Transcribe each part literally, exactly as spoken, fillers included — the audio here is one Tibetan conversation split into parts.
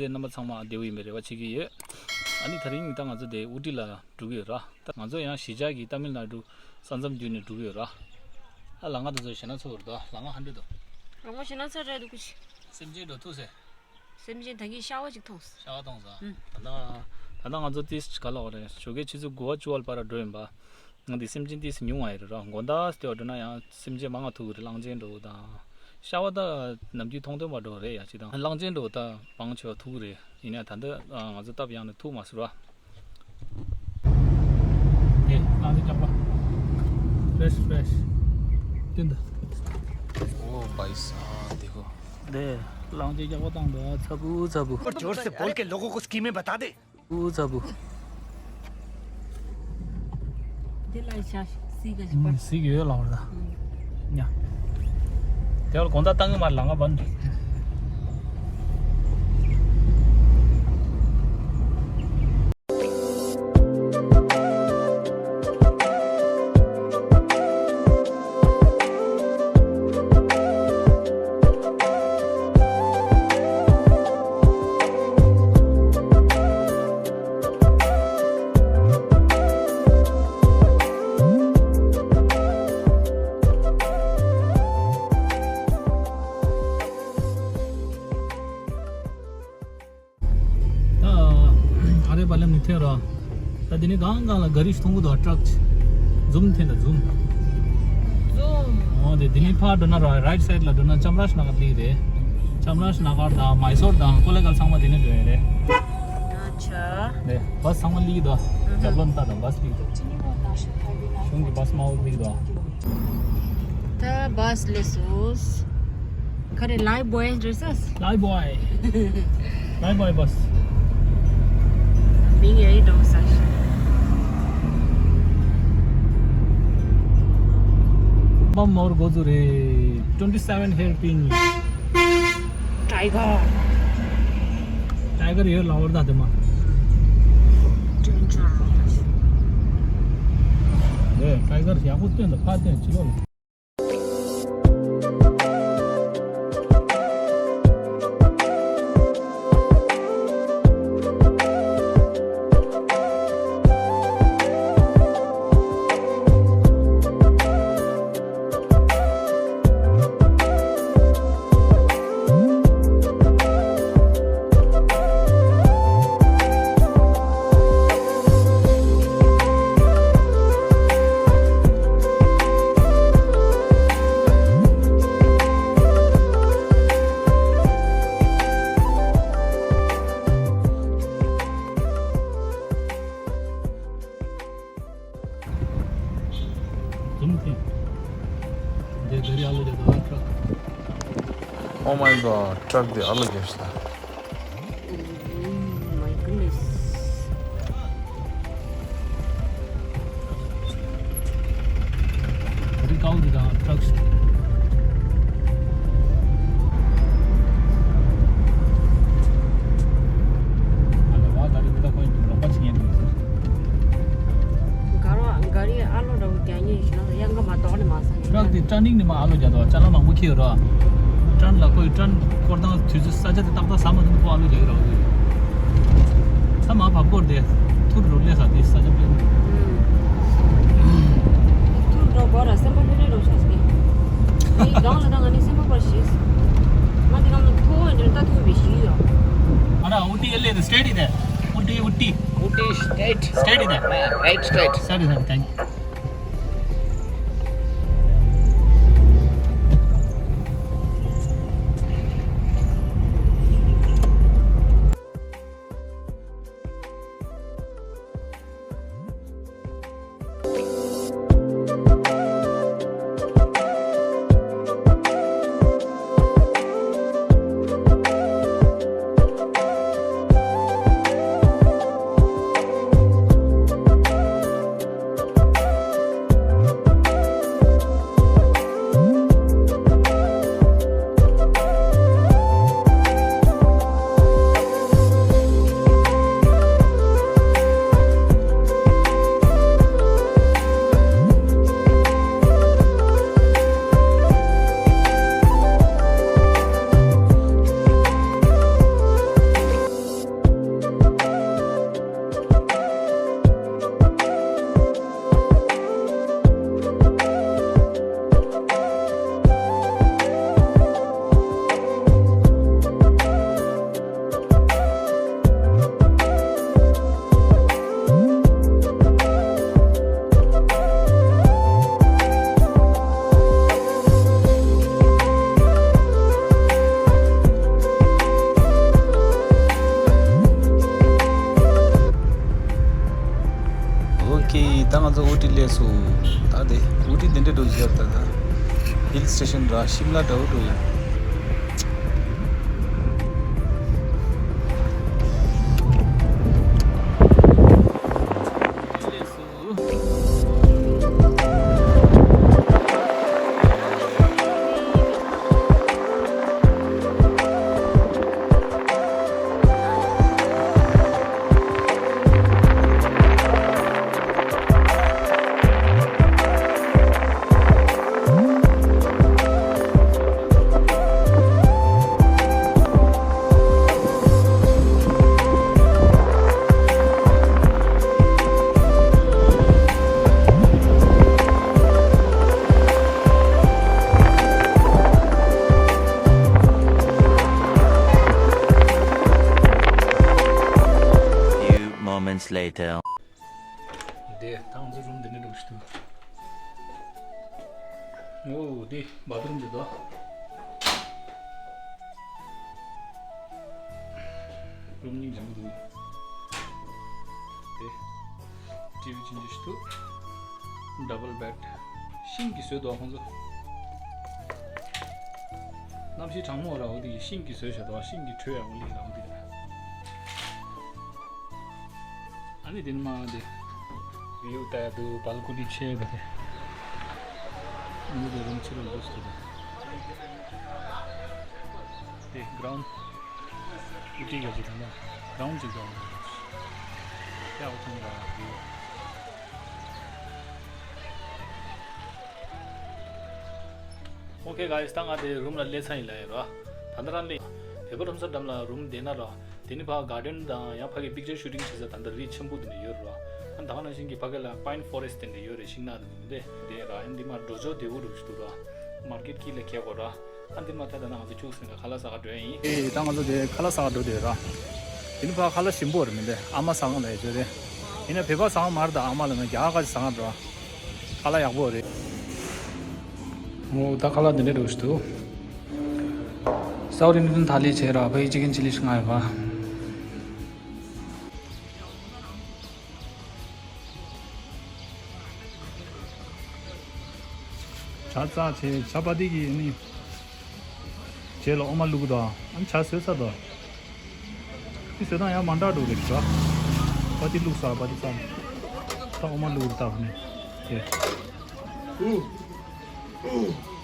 རྣམ་པ་ཚང་མ་བདེ་པོ་ཡིན་པའི་རེ་བ་བྱེད་ཀྱི་ཡོད། ཨ་ནི་དེ་རིང་ད་ང་ཚོ་དེ་ཨུ་ཊི་ལ་འགྲོ་གི་ཡོད་ར། ད་ང་ཚོ་ཡང་གཞིས་ཆགས་ཀྱི་ཏ་མིལ་ནཱ་ཌུ་ས་མཚམས་བརྒྱུད་ནས་འགྲོ་གི་ཡོད་ར། ཨ་ལ་ང་དེ་ཚོ་ཞེད་སྣང་ཚ་བོར་དོ། ལ་ང་ཧ་འདྲི་དོ། ལ་ང་ཞེད་སྣང་ཚ་རེད་འདུག་གི། སེམས་ཅན་འགྲོ་ཐུག་སེ། སེམས་ཅན་ད་གིན་ཤ་བ་ཅིག་མཐོང་སོང་། ཤ་བ་མཐོང་སོང་། ཨུམ། ད་ལྟ་ད་ལྟ་ང་ཚོ་ཏིས་ག་ལ་བ་རེད། ཞོགས་ཀའི་ཆུ་ཚོད་དགུ་པ་བཅུ་པ་ལ་བར་འགྲོ་ཡིན་པ། ང་འདི་སེམས་ཅན་ཏིས་ཉུང་བ་ཡིན་རེད་ར། དགོང་དག་སྟེ་བ་འགྲོ་ན་ཡང་སེམས་ཅན་མང་ང་ཐུག་གི་རེད། གླང་ཆེན་འགྲོ་དང་། ཤ་བ་ད་ནམ་རྒྱུན་མཐོང་ཐོན་པ་འགྲོ་རེད་ཡ་ཅིག་དང་། གླང་ཆེན་འགྲོ་ད་བང་ཆོས་ཐུག་གི་རེད། ཡིན་ཡང་ད་འདི་ང་ཚོ་སྟབས་ཡག་ནས་ཐུག་མ་སོང་ར། དེ་གླང་ཆེན་སྐྱག་པ། Fresh fresh། བསྟན་ད། ཨོ་བྷའི་སཱབ། དེ་གོ། དེ་གླང་ཆེན་སྐྱག་པ་བཏང་འདུག་ཚ་བུ་ཚ་བུ། और जोर से बोल के लोगों को स्कीमें बता दे। ཨོ་ཚ་བུ། དེ་ལ་ཤ་སི་ག་ཅིག་པ། སི་གི་ཡོད་ལ་བར་ད། ཉ། དེ་བར་གོང་ཚ་བཏང་གི་མ་ལ་ང་བན། ད་ཨ་རེ་པ་ལེམ་ནི་ཐེ་ར། ད་དེ་ནི་གང་གང་ལ་ག་རི་ཞིག་མཐོང་གི་འདུག་ཊ་རག་ཅིག་འཛུམ་ཐེ་ད་འཛུམ། འཛུམ། ཨོ་དེ་དེ་ནི་ཕར་འགྲོ་ན་ར་རའིཊ་སའིཌ་ལ་འགྲོ་ན་ཅམ་ར་ཤི་ནགར་ལི་རེད། ཅམ་ར་ཤི་ནགར་དང་མའི་སོར་དང་ཀོ་ལེ་གལ་ཚང་མ་དེ་ནི་འགྲོ་ཡ་རེད། ཨ་ཆ། རེད། བ་སི་ཚང་མ་ལི་གི་འདུག་ཇབ་ལོན་ལྟ་དང་བ་སི་ལི་གི་འདུག་གཞུང་གི་བ་སི་དམར་པོ་ལི་གི་འདུག་ད་བ་སི་སླེབས་སོང་། ག་རེ་ལའིབ་བོའི་རེད་ས། ལའིབ་བོའི། ལའིབ་བོའི་བ་སི། མིང་ཡ་ཡི་འགྲོ་ས་ཞིག་པམ་མོར་འགོ་ཚུགས་རེད། Twenty seven hairpin. Tiger. Tiger ཡོད་ལ་བར་ད་དེ་མ། Danger. ཨེ་ཊའི་གར་ཡག་པོ་སྟོན་དང་ཕ་སྟོན་ཕྱི་ལོགས་ལ། འཛུམ་ཐིང་། འདི་ག་རི་ཨ་ལོ་རྒྱག་འདུག་ཨ་ཊ་རག Oh my god, ཊ་རག་འདི་ཨ་ལོ་རྒྱག་ཤག Oh my goodness. ག་རི་དཀར་པོ་འདི་དང་ཊ་རག་ཤིག་ཨ་ལོ་བ་ད་རི་འདི་ད་ཁོ་ཡིན་འདུག་ལོག་པ་ཕྱིན་ཡིན་འདུག་ག་ར་ག་རི་ཨ་ལོ་འདྲ་བོ་རྒྱག་མཁན་ཡིན་ཞུ་ན་ཡང་ག་མ་གཏོགས་ནི་མ་སང་ཡིན། ཊ་རག་དེ་ཊར་ནིང་ནི་མ་ཨ་ལོ་རྒྱག་འདུག་ཅ་ལག་མང་པོ་འཁྱེར་ཡོད་ར། ཊར་ལ་ཁོའི་ཊར་སྐོར་སྟངས་དུས་ཚོད་ས་ཆ་དེ་ཏག་ཏག་ཟ་མ་ཐུབ་ཁོ་ཨ་ལོ་རྒྱག་གི་ར་འོ། ད་མ་བབ་སྐོར་དེ་ཐུར་རུ་སླེབས་ས་དེ་ས་ཆ་པླེན། ཐུར་འགྲོ་དགོས་ར་སེམས་པ་ལྷོད་ལྷོད་རོགས་ཤག་སྟེ། ངའི་སྒང་ལ་ད་ང་ནི་སེམས་པ་པར་ཤེས། ང་དེ་སྒང་ལ་མཐོ་བོ་འདིར་ལྟ་ཐུབ་པའི་ཤེས་ཡོད། ཨ་ར་ཨུ་ཏི་ཨེ་ལེ་དེ་སི་ཊེ་ཊི་དེ། ཨུ་ཏི་ཨུ་ཏི། Ooty State. སི་ཊེ་ཊི་དེ། Yeah, right, straight. སི་ཊེ་ཊི་དེ། Thank you. ང་ཚོ་ཨུ་ཊི་སླེབས་སོང་། ད་དེ་ཨུ་ཊི་འདི་འདྲ་འགྲོ་ཟེར། ད་ད་ཧིལ་སི་ཊེ་ཤན་ར་ཤིམ་ལ་འདྲ་བོ་འགྲོ་ཡོད། Few moments later. དེ་ད་ང་ཚོ་རུམ་འདི་ནས་འགྲོ་ཞིག་འདུག། ཨོ་དེ་བཱ་ཐི་རུམ་འདི་དོ། རུམ་སྙིང་རྗེ་མོ་འདུག། དེ་ཊི་ཝི་ཆུང་ཆུང་ཞིག་འདུག། ཌབ་བལ་བེཌ། ཤིང་གིས་བཟོས་འདུག་ཁོང་ཚོ། གནམ་གཤིས་གྲང་མོ་ར། འོ་དེ་ཤིང་གིས་བཟོས་བཞག་འདུག། ཤིང་གི་དྲོད་ཡག་པོ་སླེབས་ར། འོ་དེ་ར། ཨ་ནི་དེ་ནས་མར་དེ་བིའུ་ལྟ་ཡག་འདུག། བལ་ཀོ་ནི་ཕྱེ་བ་དེ། ཨ་ནི་དེ་རུམ་ཕྱི་ལོགས་འདུག་སྟེ། དེ་གྷི་རའུན་ཌི་ཨུ་ཊི་ག་ཅིག་ད་ལྟ་གྷི་རའུན་ཌི་ཅིག་འདུག། ཡག་པོ་མཐོང་ར་བིའུ། ཨོ་ཁེ་གྷའེ་སི། ད་ང་དེ་རུམ་ལ་སླེབས་ཚར་ཡིན་ལབ་ཡིན་རོ། ད་ལྟ་རང་སླེབས། བོད་པ་ཁྲོམ་ས་འགྲམ་ལ་རུམ་བསྡད་ན་རོ། དེ་ནི་ཕར་གྷར་ཌེན་དང་ཡང་ཕ་གི་པིག་ཅར་ཤུ་ཊིང་བྱེད་ས་ད་ལྟ་རི་ཆེན་པོ་དེ་ནས་ཡོད་རོ། ཨ་ད་ག་ནང་བཞིན་གྱི་ཕ་གི་ལ་པའིན་ཕོ་རེ་སི་ཊི་དེ་འདྲ་ཡོད་རེད། ཤིང་ནགས་དེ་འདྲ་དེ་ར། ཨ་འདི་མར་འགྲོ་ཕྱོགས་བདེ་པོ་འདྲ་ཞིག་འདུག་ར། མར་ཀེ་ཊི་དཀྱིལ་ལ་འཁེལ་དགོས་ར། ཨ་འདི་མར་ད་ད་ནང་ང་ཚོ་ཁྱུག་ཟིན་ལ་ཁ་ལག་ཟ་ག་འགྲོ་ཡ་ཡིན། ཨེ་ད་ང་ཚོ་དེ་ཁ་ལག་ཟ་ག་འགྲོ་དེ་ར། དེ་ནི་ཕར་ཁ་ལག་ཞིམ་པོ་རེད་མི་འདུག། ཨ་མ་ཟ་ག་ལ་ཡ་ཅོ་རེད། ཡིན་ན་བོད་པ་ཟ་ག་མ་རེད། ད་ཨ་མ་ལ་ང་རྒྱ་གར་ག་ཅིག་ཟ་ག་འགྲོ། ཁ་ལག་ཡག་པོ་རེད། ཨོ་ད་ཁ་ལག་འདི་འདྲ་འདྲ་ཞིག་འདུག། སའུཐ་ཨིན་ཌི་ཡན་ཐ་ལི་བྱས་ར། ཕ་གི་ཅི་ཀེན་ཅི་ལི་ཞིག་ང་ཡོད་པ། ཇ་བཙགས་བྱས། ཇ་པ་ཏི་གི་ནི་རྗེས་ལ་འོ་མ་བླུགས་དང་། ཨ་ནི་ཇ་བཟོས་ཚར་དང་། དེ་བཟོས་དང་ཡང་མ་འདྲ་འགྲོ་རེད་ཇ། པ་ཏི་བླུགས་ཚར། པ་ཏི་བཙགས། ད་འོ་མ་བླུགས་རེད་ད་ནི། དེ།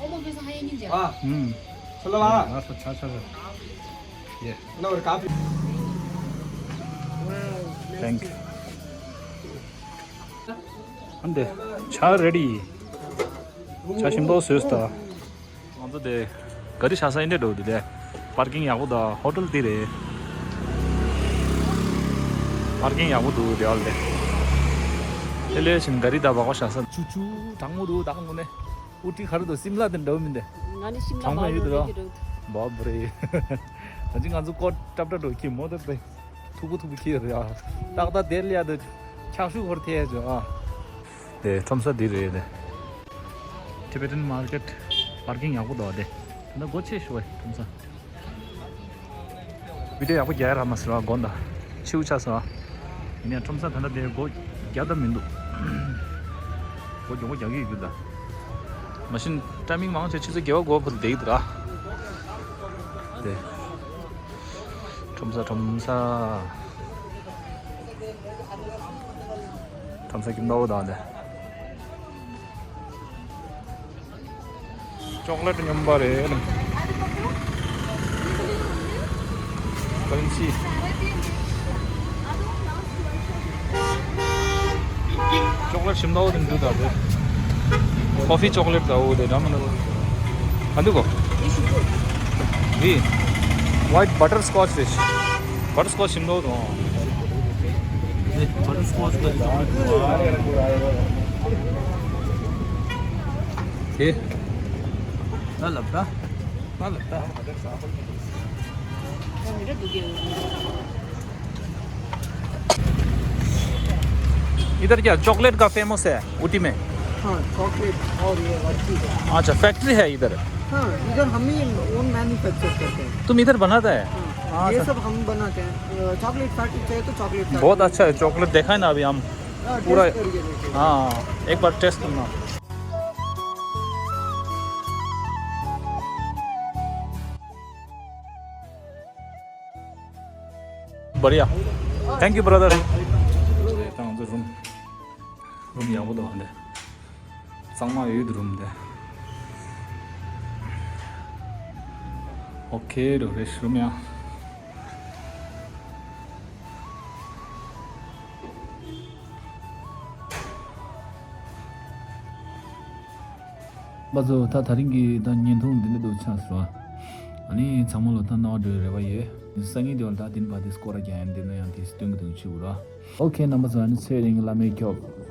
ཨོ་མོ་བེ་ས་ཧ་ཡེ་ཉིན་ཇ། ཨ། ཧུམ། ཆ་ལ་ལ། ལ་ས་ཆ་ཆ་ཆ། ཡེ། ན་བར་ཀ་ཕི། Thank you། ཨ་འདི་ཇ་རེ་ཌི། ཇ་ཞིམ་པོ་བཟོས་སོང་ད། ང་ཚོ་དེ་ག་རི་ཤ་ས་ཨིན་འདྲ་འགྲོ་འདི་དེ། པར་ཀིང་ཡག་པོ་དང་ཧོ་ཊེལ་དེ་རེད། པར་ཀིང་ཡག་པོ་འདུག་དེ་བ་ལ་དེ། དེ་ལས་ཕྱིན་ག་རི་ད་བག་བག་ཤ་ས། ཆུ་ཆུ་གྲང་མོ་འདུག་ད་དངོས་གནས། ཨུ་ཊི་ག་རེ་འདུག། སིམ་ལ་དེ་འདྲ་བོ་མིན་ཏེ། ང་ནི་ཤིམ་ལ་གྲང་མོ་ཡོད་དུ་ར། བ་བ་རེད། ད་ཅི་ང་ཚོ་ཀོ་ཊི་ཊབ་ཊབ་འགྲོ་ཁྱི་མོ་ཏོ་པེ། ཐུག་པོ་ཐུག་པོ་ཁྱི་རེད་ཨ། ཏག་ཏག་དེར་ལ་ཡ་དུ་འཁྱག་ཤུགས་ཧོར་ཐེ་ཡ་ཅོ་ཨ། དེ་ཁྲོམ་ས་འདི་རེད་དེ། Tibetan Market། པར་ཀིང་ཡག་པོ་འདུག་དེ། ད་སྒོ་ཕྱེ་ཤོག་ཨེ་ཁྲོམ་ས། བི་ཌི་ཡོ་ཡག་པོ་རྒྱག་ཡ་རག་མ་སོང་ར། དགོང་དག་ཕྱིའུ་ཆགས་སོང་ཨ། ཡིན་ཡང་ཁྲོམ་ས་ད་ལྟ་དེ་སྒོ་རྒྱག་ཐབས་མི་འདུག། སྒོ་མགྱོགས་པོ་རྒྱག་གི་ཡོད་རྒྱུ་ད། མ་གཞི་ཊའི་མིང་མང་ཆེ་ཆུ་ཚོད་བརྒྱད་པ་འགོ་བར་དུ་བསྡད་ཀྱི་འདུག་ར། དེ། ཁྲོམ་ས་ཁྲོམ་ས། ཁྲོམ་ས་ཁྱིམ་ཐོག་དང་དེ། ཅོག་ལེ་ཊི་སྙོམས་པ་རེད། ཀ་རན་སི། ཅོག་ལེ་ཊི་ཞིམ་ཏོག་དེ་འདུག་ད་དེ། ཀོ་ཕི་ཅོག་ལེ་ཊི་ད་འོ་དེ་འདྲ་མི་འདུག། ཨ་འདུག་གོ། དེ། White butterscotch རེད། Butterscotch ཞིམ་ཏོག་དང་། དེ་butterscotch ཀ་རི་ཅོག་ལེ་ཊི་དེ། ད་ལབ་ད། ད་ལབ་ད། इधर क्या चॉकलेट का फेमस है ऊटी में? हाँ, चॉकलेट और ये हर चीज़ है। अच्छा, फैक्ट्री है इधर? हाँ, इधर हम ही ओन मैन्युफैक्चर करते हैं। तुम इधर बनाता है? हाँ, ये सब हम बनाते हैं। अ, चॉकलेट फैक्ट्री चाहिए तो चॉकलेट फैक्ट्री। बहुत अच्छा है, चॉकलेट देखा है ना अभी हम। पूरा। हाँ, एक बार टेस्ट करना। बढ़िया। Thank you, brother. ད་ང་ཚོ་རུམ། རུམ་ཡག་པོ་འདུག་ཨ་འདི། གཙང་མ་ཡོད་རུམ་འདི། ཨོ་ཁེ་རུ་རེ་རུམ་ཡང་། པ་ཚོ་ད་དེ་རིང་གི་ད་བརྙན་ཐུང་འདི་འདྲ་འདུག་ཆགས་སོང་། ཨ་ནི་ཚང་མ་ལ་ད་སྣང་བ་འགྲོ་ཡི་རེ་བ་ཡོད། སང་ཉིན་དེ་བར་ད་དེ་ནི་བ་དེ་སྐོར་ར་རྒྱག་ཡིན། དེ་ནི་ཡང་དེ་སྟོན་གི་འདུག་ཆུ་བུ་ར། ཨོ་ཁེ་རྣམ་པ་ཚོ། ཨ་ནི་ཚེ་རིང་བླ་མའི་སྐྱོབ།